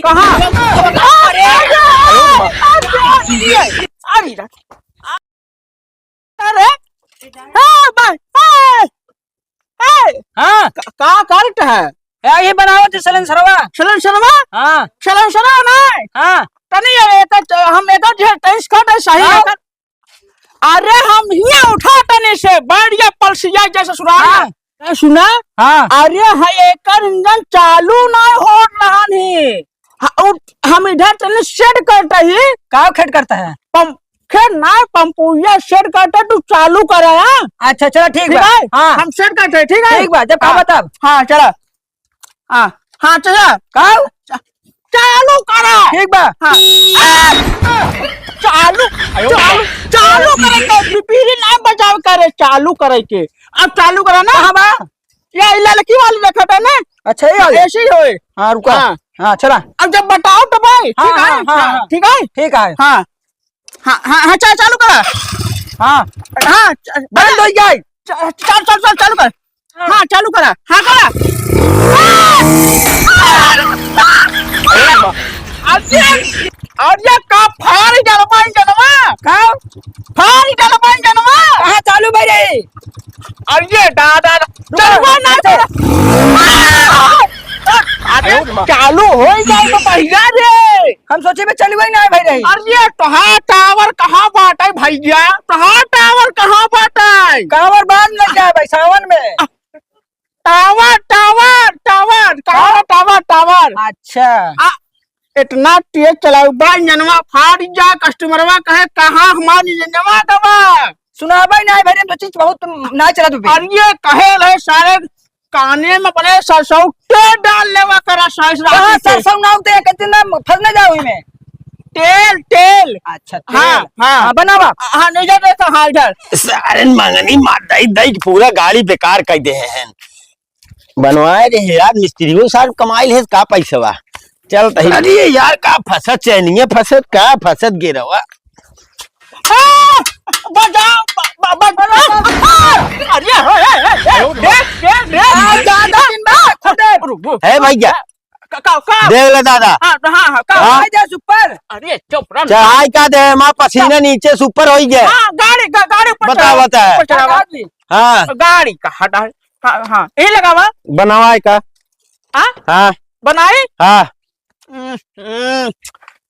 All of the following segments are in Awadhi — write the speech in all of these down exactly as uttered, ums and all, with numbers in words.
कहाँ? अरे, अरे, अरे, अरे, अरे, अरे, हाँ, भाई, ए, ए, हाँ। का, का करत है? ए, ये बनावत है सलेंसरवा। सलेंसरवा? हाँ। सलेंसरवा नहीं। हाँ। तनी ये एक, हम एक जे टेंस कर दे सही हाँ। है। अरे हम हियाँ उठा तनी से, बढ़िया पलसिया जैसे सुना। हाँ। ए, सुना? हाँ। अरे है एकर इंजन चालू नहीं होत रहन ही। ह-, उ, हम इधर तनी सेट करता ही। का सेट करता है? पंप, खेर ना, पंपुइया सेट करता, तू चालू करा, हाँ? अच्छा, चला, ठीक ठीक बा। है? हाँ। हम सेट करते हैं, ठीक है? ठीक बा, जब हाँ। कहा तब। हाँ, चला। हाँ, हाँ, चला। का? चा-, चालू करा। ठीक बा। हाँ। आ! चालू, चालू, चालू करे के, बीड़ी ना बजाव करे, चालू करे के। अब चालू करा ना। कहाँ बा? या ई ललकी वाली देखत है ना? अच्छा, ये वाली? ऐसी ही होए। हाँ, रुका। हाँ। हाँ, चला। अब जब बताओ तो भाई, हाँ, ठीक है? हाँ, हाँ, हाँ, हाँ। ठीक है? ठीक है। हाँ। हाँ, हाँ, हाँ, चल, चालू कर। हाँ। हाँ, च-, बंद हो जाए। च-, चल, चल, चल, चालू कर। हाँ। हाँ, चालू करा। हाँ, करा। अरे, अरे, का फाड़ डलवा, डलवा? का? फाड़ डलवा, डलवा? कहाँ चालू भई रही? अरे दादा, रुको, चलवा ना, रुको। अरे, चालू हो जाए तो भैया रे। हम सोचे में चलवा ही ना भई रही। अरे, तोहार टावर कहाँ बाटे भैया? तोहार टावर कहाँ बाटे? टावर बाद में जाए भाई, सावन में। टावर, टावर, टावर, कहाँ हाँ? टावर, टावर? अच्छा। आ, इतना तेज चलाऊ बा, इंजनवा फाड़ जा, कस्टमरवा कहे, "कहाँ हमार इंजनवा दबा?" सुनाबे ना भई, हम तो चीज बहुत ना चला तू भी। अरे ये कहे रहे सारे काने में अपने सरसौं तेल डाल लेवा करा साइस कहाँ राती के। सरसौं ना होते हैं, कहते ना फंसने जाओ ही में। तेल, तेल। अच्छा, तेल। हाँ, हाँ। हाँ, बनावा। हाँ, नहीं जाते तो हाँ इधर। सारे मंगनी मार दई, दई के पूरा गाड़ी बेकार कर दे हैं। बनवाए रहे यार, मिस्त्रियों साहब कमाई ले का पैसवा। चल तही। अरे यार, का फंसत चैनिया फंसत, का फंसत गिरवा। आ, बचाओ, ब-, ब-, ब-, ब-, आ, अरे, ए, ए, ए, ए, देख, देख, देख। आ, ज्यादा दिन बाद खुदे। रुक, रुक। है भैया। का, का, का? देख ले दादा। हाँ, हाँ, हाँ, का? हाँ। चढ़ाई दे ऊपर। अरे, चुप रह। चढ़ाई का दे, माँ पसीना का? नीचे से ऊपर हो ही गया। हाँ, गाड़ी, गा-, गाड़ी ऊपर बता, चढ़ाओ, बता। ऊपर चढ़ाओ। हाँ। गाड़ी का हटा है। हाँ, हाँ, ये लगावा। बनावा है का? हाँ? हाँ। बनाई? हाँ। हम्म, हम्म।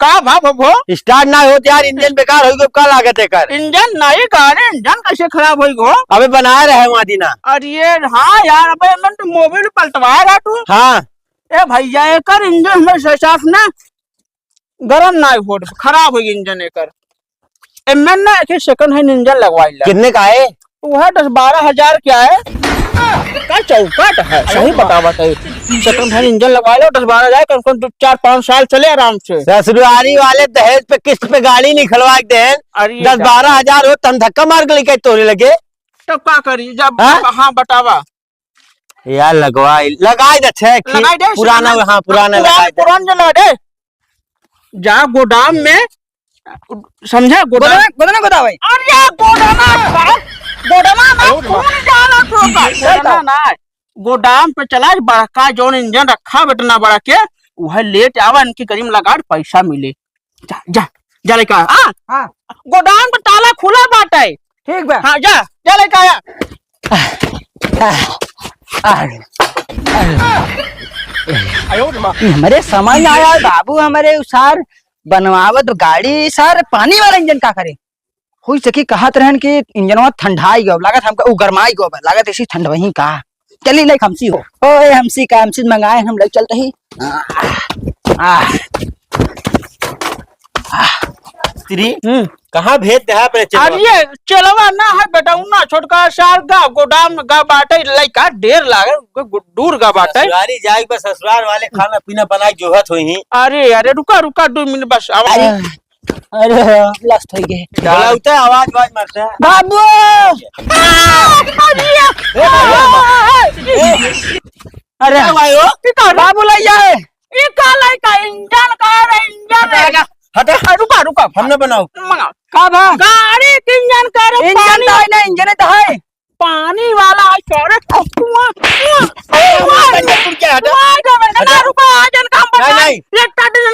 का भा भो? Start ना होत यार, इंजन बेकार हो गयो, का लागत है कर? इंजन नहीं, गाड़ी इंजन कैसे खराब होई गो? अबे बना रहे हैं वहाँ दिना। अरे हाँ यार, अबे मन तो मोबिल पलटवा रहा तू। हाँ। ए भैया, एकर इंजन में से साफ ना गरम ना होत, खराब होई इंजन एकर। एमे ना एक second hand इंजन लगवाई ला। कितने का है? वो है दस बारह हजार क्या है? का चौपट है, सही बतावत है। Second hand इंजन लगवा लो, दस बारह हजार, कम से कम दो, चार, पाँच साल चले आराम से। ससुरारी वाले दहेज पे किस्त पे गाड़ी निकलवा के देन, अरे दस बारह हजार हो, तन धक्का मार के लेके तोरे लगे। तब का करी जब, हाँ? हाँ, बतावा। यार लगवाई, लगाई दे छे, खी-, लगाई दे, पुराना, सुना। हाँ, पुराना पुरान, लगाई दे। पुरान जो लगा दे। जा गोदाम में, समझा, गोदाम। गोदाम, गोदाम में गोदाम है। अरे गोदाम का, गोदाम में अरे खून डाला तो का, गोदाम गोदाम। ना। गोदाम पे चला, बड़का जौन इंजन रखा बेटना बड़ा के, वह लेट आवा, इनकी करीम लगा, पैसा मिले। जा, जा, जा लेके आ। हाँ। हाँ। गोदाम का ताला खुला बाटे। ठीक बा। हाँ, जा, जा लेके आया। आ, आ, आ, ई हमरे समझ ना आया, बाबू हमरे उ सार बनवावत गाड़ी, सार पानी वाला इंजन का करे? होई सकी कहत रहन कि इंजनवा ठंडाई गयो, लागत हमका उ गरमाई गयो बा, लागत ऐसी ठंडवही का। चली ले हमसी हो। ओए हमसी का, हमसी मंगाए हम ले चलते ही। आ, आ, आ। स्त्री, हम्म। कहाँ भेज दे है अपने चेलवा? अरे ये चेलवा ना है बेटा, उना छोटका सार का गोदाम का बाटे लइका ढेर लागे, गु-, गु-, दूर का बाटे। ससुरारी जाए बस ससुरार वाले खाना पीना बनाए जोहत होई ही। अरे, अरे, रुका, रुका, दो मिनट बस, आवा। अरे, अरे, blast हो गए। बोला उठा, आवाज, आवाज मारता है। बाबू! अरे, क्या भाई हो? बाबू लइका है। ई का लइका? इंजन का रे, इंजन हटा, है। हटा, हटा। अरे, रुका, रुका। हम ना बनाओ। मंगा। का बा? गाड़ी के इंजन का रे, इंजन पानी तो है ना, इंजन तो है। पानी वाला है, छोरे। कुआं, कुआं, कुआं। इंजन टूट गया, हटा। कुआं जो बंदा हटा। रुका, आज इनका हम नहीं, बता। नहीं। ये टट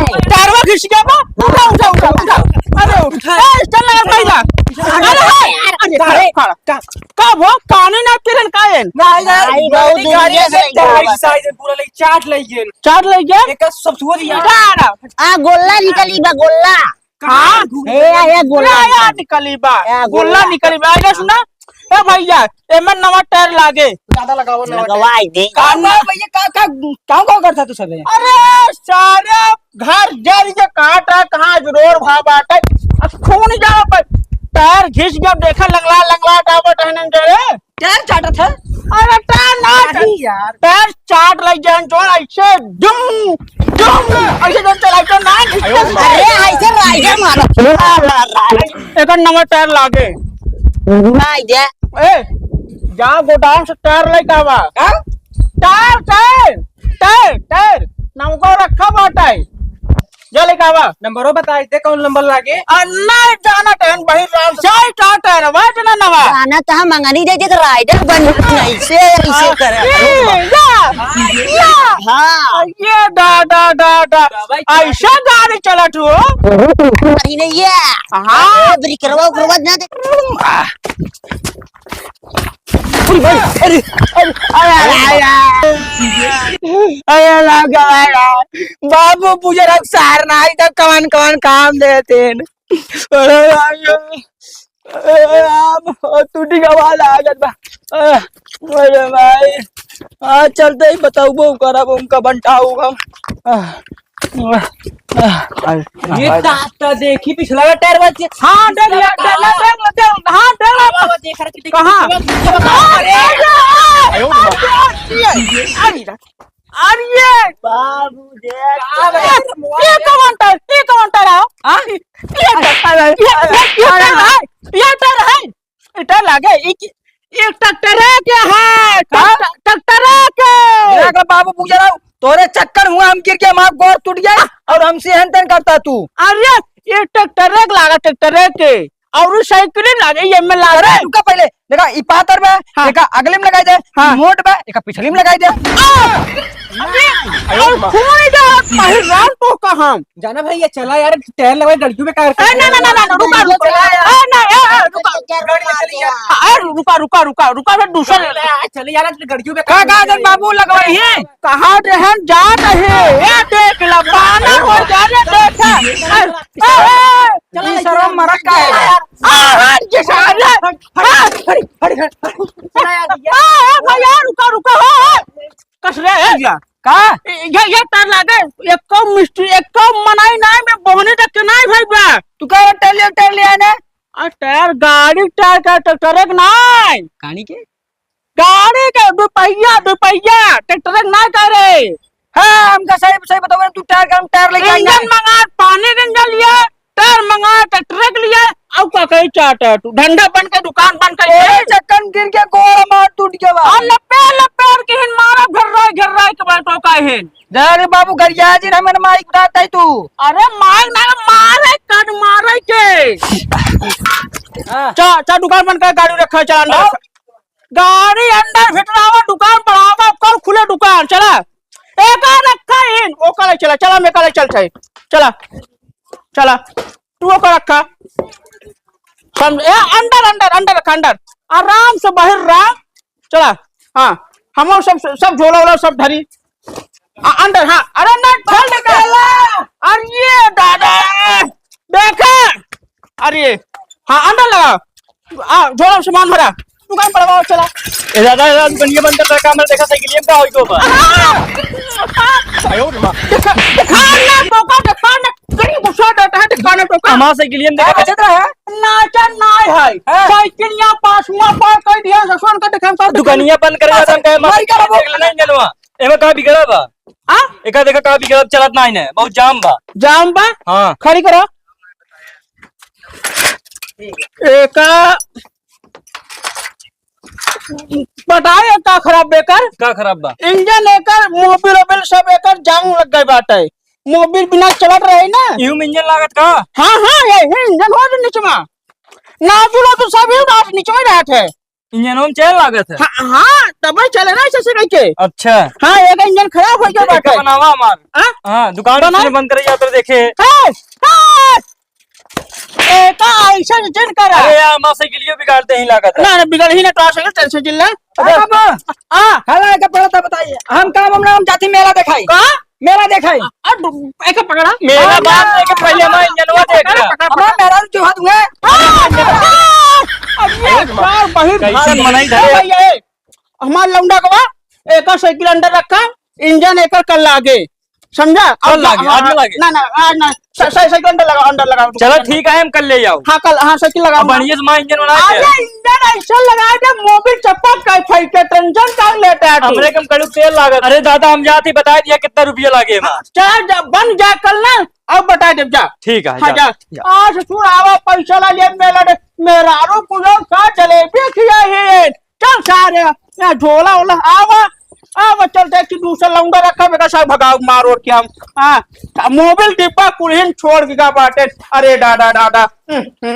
टायरवा घिस गया बा। उठा, उठा, उठा, उठा। अरे उठ। ए, चल लगा पहिला। अरे, अरे, अरे, खड़ा। का, का भो, काने ना पिरन कायन? नहीं, नहीं, आई, बहुत गाड़ी दूर से से जाइए। गाड़ी साइड में पूरा ले चाट ले गए। चाट ले गए? एक सब सुअर यार। आ, गोल्ला निकली बा, गोल्ला। कहाँ? ए, आ, ए, गोल्ला ए, आ, निकली। निकली बा। ए, गोल्ला। गोल्ला निकली बा। आगे सुना। ए भैया, एमन नवा टायर लागे। ज्यादा लगाओ ना। लगवाई दे। का ना भैया, का, का, का, का करता तू सबे? अरे सारे घर जर के काट है, कहाँ रोड भा बाटे। अब खून जाओ पर टायर घिस गया, देखा लंगला, लंगला टावर टहनन जरे। टायर चाटत है? अरे टायर ना नहीं यार। टायर चाट लग जाए, जो ऐसे डुम, डुम, ऐसे जो चलाई तो ना। अरे ऐसे राइडर मारो। एकर नवा टायर लागे। नहीं दे। ए, जा गोडाउन से टायर लेके आवा। का? टायर, टायर, टायर, टायर। नमको रखा बाटा है। जा लेके आवा। नंबरो बताई दे, कौन नंबर लागे? आ, नहीं जाना टहन बहिर राम से। जाई का टायर, वा जना नवा। जाना तो हम मंगनी दे दे तो राइडर बन नहीं से, इसे आ, करे। ए, या, या। हाँ। ये डा, डा, डा, डा। बाबा, ऐसा गाड़ी चलत हो। नहीं, नहीं, ये। हाँ। ए, ब्रेकरवा, उकरवा ना दे। अरे, अरे, अरे, अरे, अरे, अरे, अरे, राम के भाई, राम। बाबू बुजुर्ग सार ना आई तब कवन कवन काम देते हैं। अरे भाई, अरे राम, और टूटी का आवाज आ गया बा। अरे भाई, आज चलते ही बताऊबो करब उनका बंटा होगा। ये ता, ता देखी पिछला टायर बचे। हाँ, देख ले, देख ले, देख ले, देख ले, हाँ, देख ले। बाबा, देख रहा कि देख कहाँ? पिछला। अरे, अरे, अरे, अरे, अरे, बाबू, देख। ये, ये कौन टायर? ये कौन टायर है? हाँ? ये टायर है, ये, ये, ये टायर है, ये टायर है। इटा लागे, ई की, ई ट्रैक्टरे के है, का? ट्रैक्टर-, ट्रैक्टरे के। देखा बाबू बुजराव, तोरे चक्कर हुआ हम गिर गए, हमार गोड़ टूट गया और हमसे एहन तेन करता तू। अरे, ई ट्रैक्टरे के लागा, ट्रैक्टरे के। और उ साइकिल में लागे, ये में लागे। अरे, रुका पहले, देखा, ई पातर बा, हाँ। देखा, अगले में लगाई दे, हाँ। मोट बा, देखा, पिछली में लगाई दे। आ! अरे, और खून जा, पहिलवान तो का हम। जाना भाई, ये चला यार, टायर लगा, गड़ियों में कार ए, ना, ना, ना, ना, रुका, रुका। ए, ना, ए, ए, रुका। गाड़ी में चली यार। ए, रुका, रुका, रुका, रुका, फिर दूसरा ले ले। चले यार, गड़ियों में का, का, जन बाबू लगवाई है? कहाँ रहन जात है? ए, देख ला, पाना हो जा रे, देख। ए, ए, ए, चला, ई सरवा मरत का है? आ, हट, ये सारे। हट, हट, हट, हट। चला यार, भैया। आ, आ, भैया, रुका, रुका, हो, हो। कस रे, ए। का? ये, ये टायर लागे, एको मिस्त्री, एको मनई नाहीं, मैं बोहनी तक के नाहीं भाई बा। तू का टायर ले, टायर ले आने? आ, टायर गाड़ी टायर का, ट्रैक्टर के नाहीं। कहानी के? गाड़ी के दुपहिया, दुपहिया, ट्रैक्टर के नाहीं कह रहे। हाँ, हमका सही, सही बताओ, तू टायर का, हम टायर लेके आएंगे। इंजन मंगा, पानी के इंजन लिया, टायर मंगा, ट्रैक्टर के लिया, अब का कही चाहता है तू? धंधा बंद कर, दुकान बंद कर। तोरे चक्कर में गिर के गोड़ हमार टूट गया बा। और लपेट, लपेट के हिन मारा, घेर्राई, घेर्राई के बैठो का हिन। जा रे बाबू, गरिया जी, हमें माइक उठाता है तू। अरे माइक ना, मारे, कट मारे के। हाँ। चा, चा, दुकान बंद कर, गाड़ी रखा है, चला अंदर हाँ। रखा। गाड़ी अंदर भितरावा, दुकान बढ़ावा, कर खुले दुकान, चला। एका रखा इन, ओका ले चला, चला, मेका ले चल, चल, चला, चला, तू ओका रखा। सम-, ए, अंदर, अंदर, अंदर रखा, अंदर। आराम से बाहर रहा, चला। हाँ, हम सब, सब झोला वोला सब धरी। आ, अंदर, हाँ, अरे ना, खोल दे का। अरे ये दादा, देखा, अरे, हाँ, अंदर लगा। आ, झोला में सामान भरा। दुकान पर आओ, चला। ए दादा, ए दादा, दुकानिया बंद कर, काम देखा, साइकिलिया में का होई तो बा। आयो रे माँ। देखा, देखा ना, मौका देखा ना, कहीं गुस्सा देता है, देखा ना, टोका। हमार साइकिलिया में देखा, बचत रहा है। नाचा नाय है। हाँ। साइकिलिया पासुआ पर कोई दिया, ससुर का देखा, सब दुकानिया बंद कर, मार, मार के बाबू। देख लेना, इंजनवा। एमे का बिगड़ा बा? हाँ? एका देखा का बिगड़ा, चलत नाई ने, बहुत जाम बा। जाम बा? हाँ। खड़ी करो। एका बताए का खराब बेकर? का खराब बा? इंजन एकर, मोबिल ओबिल सब एकर जाम लग गए बाटे। मोबिल बिना चलत रहे ना। इहू में इंजन लागत का? हाँ, हाँ, ये, ये इंजन हो जो निचमा। नाजुल हो तो सब ही रात निचमा रहत है। इंजनों में चैन लागत है? हाँ, हाँ, तबे चले ना ऐसे से कह के। अच्छा। हाँ, एक इंजन खराब हो गया तो एक बाटे। बनावा हमार। हाँ? हाँ, दुकान बना। किसने बंद करे जाते देखे। हाँ, हाँ। ए, का ऐसा जिन करा? अरे यार, हमार साइकिलियो बिगाड़ते ही लागत है। ना, ना, बिगड़ ही ना, तो आ सके, टेंशन जिन ले। अरे बाबा, हाँ। हला के पड़ता बताइए। हम काम हम ना, हम जाती मेला देखाई। का? मेला देखाई। आ, आ, दु-, एके पकड़ा। मेला हाँ, बाद में के पहले हमार इंजनवा देख पकड़ा, रहा। पकड़ा, हमार पकड़ा। मेहरारू जो हाथ हुए। आ, आ, अब ये बार बहिर कैसन धारण। मनाई ए धरे? भैया, ए, हमार लौंडा के बा, एकर साइकिल अंदर रखा, इंजन एकर कल लागे, समझा? कल अब लागे, हाँ, आज ना लागे? ना, ना, आज ना, सा-, सा-, साइकिल अंदर लगा, अंदर लगा। चलो ठीक है, हम कल ले आओ। हाँ, कल, हाँ, साइकिल लगा। अब बढ़िया से हमार इंजन बना अरे, दे। इंजन ऐसा लगा दे, मोबिल चपक के फैल के, टेंशन का लेता है तू? हमरे कम कड़ू तेल लागत। अरे दादा, हम जात ही बता दिया कितना रुपया लागे बा। चल जा, बन जा कल ना, अब बता दे जा। ठीक है, हाँ, जा, जा। जा। आज ससुर आवा, पैसा ला ले, मेला दे, मेहरारू पूजा का जलेबी खिया है। चल सारे, यहाँ झोला ओला, आवा, आवा, चल देख कि दूसरा लौंडा रखा, बेटा साहब भगाओ मार और क्या हम। हाँ, मोबिल डिब्बा कुल्हिन छोड़ के का बाटे। अरे दादा, दादा। हम्म, हम्म।